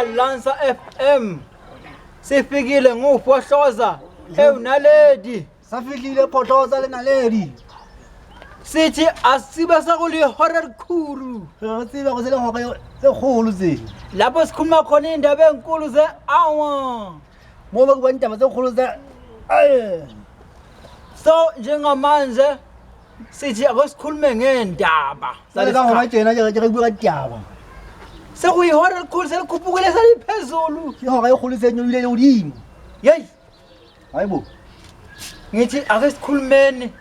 Alansa FM. Sifikile nguFohloza ewunaledi. Safikile Phohloza le Naledi. Sithi asibe sekulihora elikhulu. Re tsebe go se le hora tse kgolo tse. Lapho sikhuluma khona indaba enkulu ze-hour. Mo ba buang taba tse kgolo tsa Ai. So njengamanje sithi ake sikhulume ngendaba. Sale ka hora tjena ke re bua ka ditaba. Sekuyihora elikhulu selikhuphukile seliphezulu. Ke hora e kgolo se nyolohile le hodimo. Yeyi. Hayibo. Ngithi ake sikhulumeni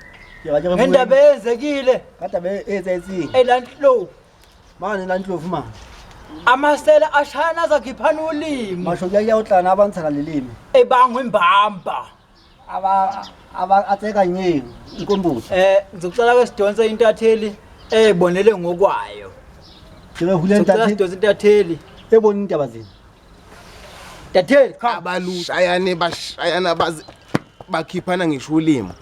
Ke ra ke re ngendaba eyenzekile ka taba e etsahetseng. eLandlovu. Mane Landlovu mane. Amasela ashayana azakhiphana ulimi. Mashodu a ya o tlana a ba ntshana leleme. Ebangwa imbamba. Aba aba a tseka nyeng nkombosi. Ngizocela ke sidonse intatheli eyibonele ngokwayo. Ke re hule Ngizocela ntatheli sidonse intatheli. e boneng taba tsena. Ntatheli, come. Abalushayane bashayana baze bakhiphana ngisho ulimi.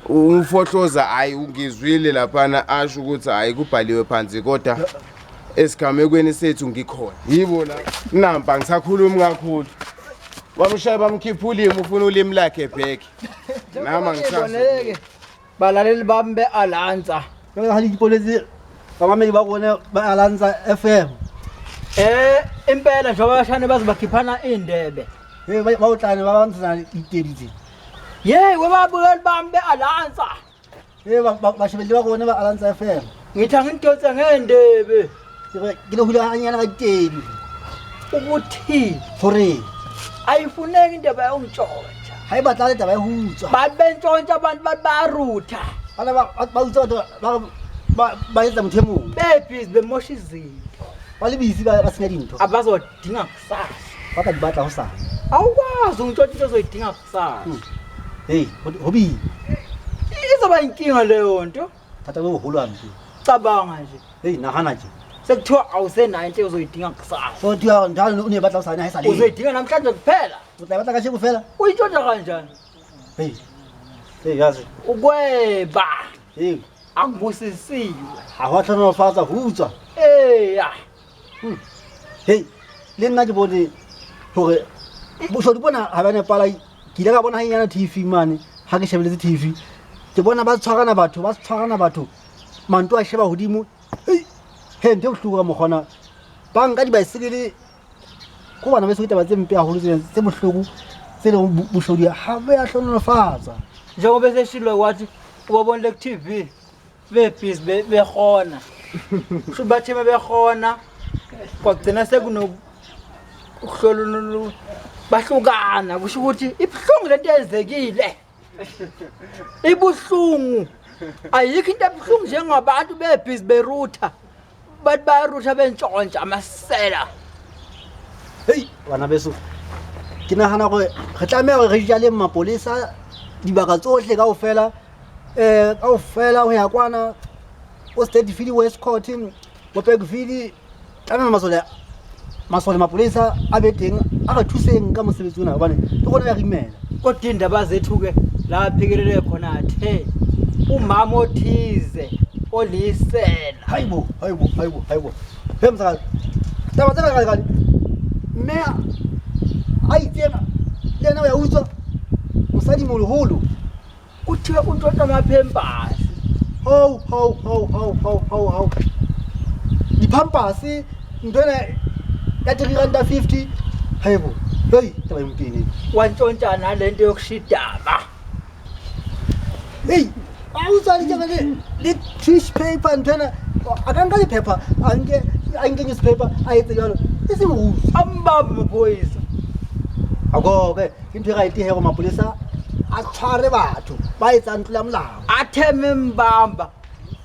Umfohloza hayi ungizwile laphana asho ukuthi hayi kubhaliwe phansi kodwa esigamekweni sethu ngikhona. Yibo la nampa ngisakhulumi kakhulu. Bamshaya bamkhipha ulimi ufuna ulimi lakhe back. Nama ngisazi. Ngibonele-ke balaleli bami be-Alansa. Jwale ha le dipoletse bamamedi ba rona ba Alansa FM. Impela njengoba bashane baze bakhiphana iy'ndebe. Hey ba o tlane ba ba ntshana ditedi tse. Yeyi webabukeli bami be-Alansa. Hey ba shebelli ba rona ba Alansa FM. Ngithi angidonse ngendebe. Ke re ke le hula hanyana ka ditedi. Ukuthi Hore ayifuneki indaba yokuntshontsha. ha e batla le taba ya ho utswa. Bantu bentshontsha abantu bantu bayarutha. Bana ba utswa batho ba etsa motho e mong. Bebhizi bemosha izinto. Ba le busy ba senya dintho. Abazodinga kusasa. Ba ka di batla hosane. Awukwazi ukuntshontsha into ozoyidinga kusasa. Hey, ho boima. Izoba inkinga leyo nto. Thata bo boholo hampe. Cabanga nje. Hey, nahana tje. Sekuthiwa awusenayo into ozoyidinga kusasa. So thiwa ntho o ne e batla hosane ha e sa le. Uzoyidinga namhlanje kuphela. O tla e batla kajeko fela? Uyintshontsha kanjani? Hey. Hey, yazi. Ukweba. Hey. Akubusisiwe. Ha ho a hlohonolofatsa ho utswa. Eya. Hey, le nna ke bone hore boshodu bona ha ba nepala. Ke ile ka bona hanyane TV mane ha ke shebeletse TV. Ke bona ba tshwarana batho, ba tshwarana batho. Manto a sheba hodimo. Hey, he ntho e bohloko ka mokgona. Ba nka dibaesekele ko bana beso ke taba tse mpe haholo tse bohloko tse leng boshodu ha ba ya hlohonolofatsa. Njengoba eseshilo wathi ubabonile ku TV bebhizi behona. Kusho bathe bebehona kwagcina sekunokuhlolunulu bahlukana kusho ukuthi ibuhlungu lento eyenzekile. Ibuhlungu. Ayikho into ebuhlungu njengabantu bebhizi berutha. Bathi bayarutha bentshontsha amasela. Hey, bana beso. Ke nahana hore re tlameha hore re jale mapolesa dibaka tsohle kaofela. Kaofela ho ya kwana o Steadfield, West Court, bo Bergville, tlameha masole mapolesa a be teng a re thuseng ka mosebetsi ona hobane le rona ya re imela. Kodwa indaba zethu ke la phikelele khona athe umama othize olisela. Hayibo, hayibo, hayibo, hayibo. He msakazi. Taba tsena ka lekane. Mme a itseng le yena o ya utswa mosadi moholo. Kuthiwa untshontsha amaphempasi. Ho, ho, ho, ho, ho, ho, ho. Diphampasi ntho ena ya three ranta fifty. Hayibo. Hey, taba e mpene. Wantshontsha nalento yokushidaba. Hey, a utswa le tsena le tissue paper ntho ena. A ka nka lephepha, a nke newspaper, a etse jwalo. E seng ho utswa. Ambamba maphoyisa. Ako-ke, ke ntho e right he hore mapolesa a tshware batho ba etsang ntlo ya molao. Atheme mbamba.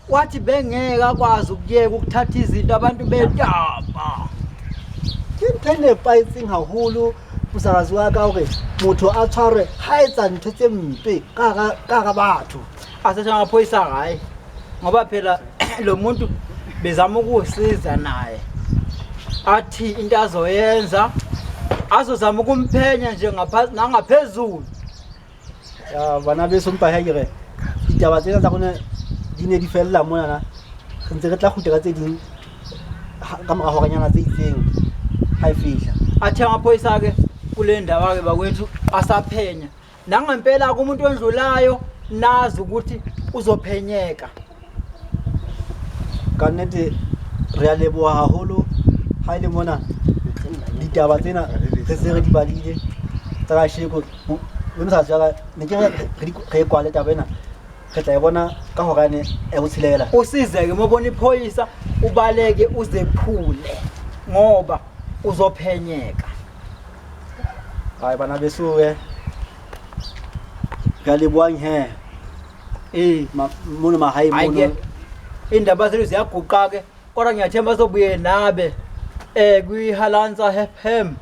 Wathi bengeke akwazi ukuyeka ukuthatha izinto abantu betapa. Ke ntho e nepahetseng haholo mosakazi wa ka hore motho a tshwarwe ha etsa ntho tse mpe ka hara batho. Asesha amaphoyisa hayi. Ngoba phela lo muntu bezama ukusiza naye. Athi into azoyenza azozama ukumphenya nje ngaphansi nangaphezulu. Ya bana beso mpa ha ke re ditaba tsena tsa rona di ne di fella monana. Re ntse re tla kgutla ka tse ding ka mora horanyana tse itseng ha e fihla. Athe amaphoyisa-ke kule ndawo-ke bakwethu asaphenya. Nangempela-ke umuntu ondlulayo nazi ukuthi uzophenyeka. Ka nnete re a leboha haholo ha e le mona ditaba tsena re se re di badile tsa kasheko. Mme mosadi wa ka ne ke re re e kwale taba ena re tla e bona ka hora yane ya botshelela. Usizeke uma ubona iphoyisa ubaleke uzephule ngoba uzophenyeka. Hayi bana beso-ke re a lebohang he. Eh, mono mahae hayi mono. ke indaba zethu ziyaguqa ke kodwa ngiyathemba sobuye nabe kwiHalansa FM.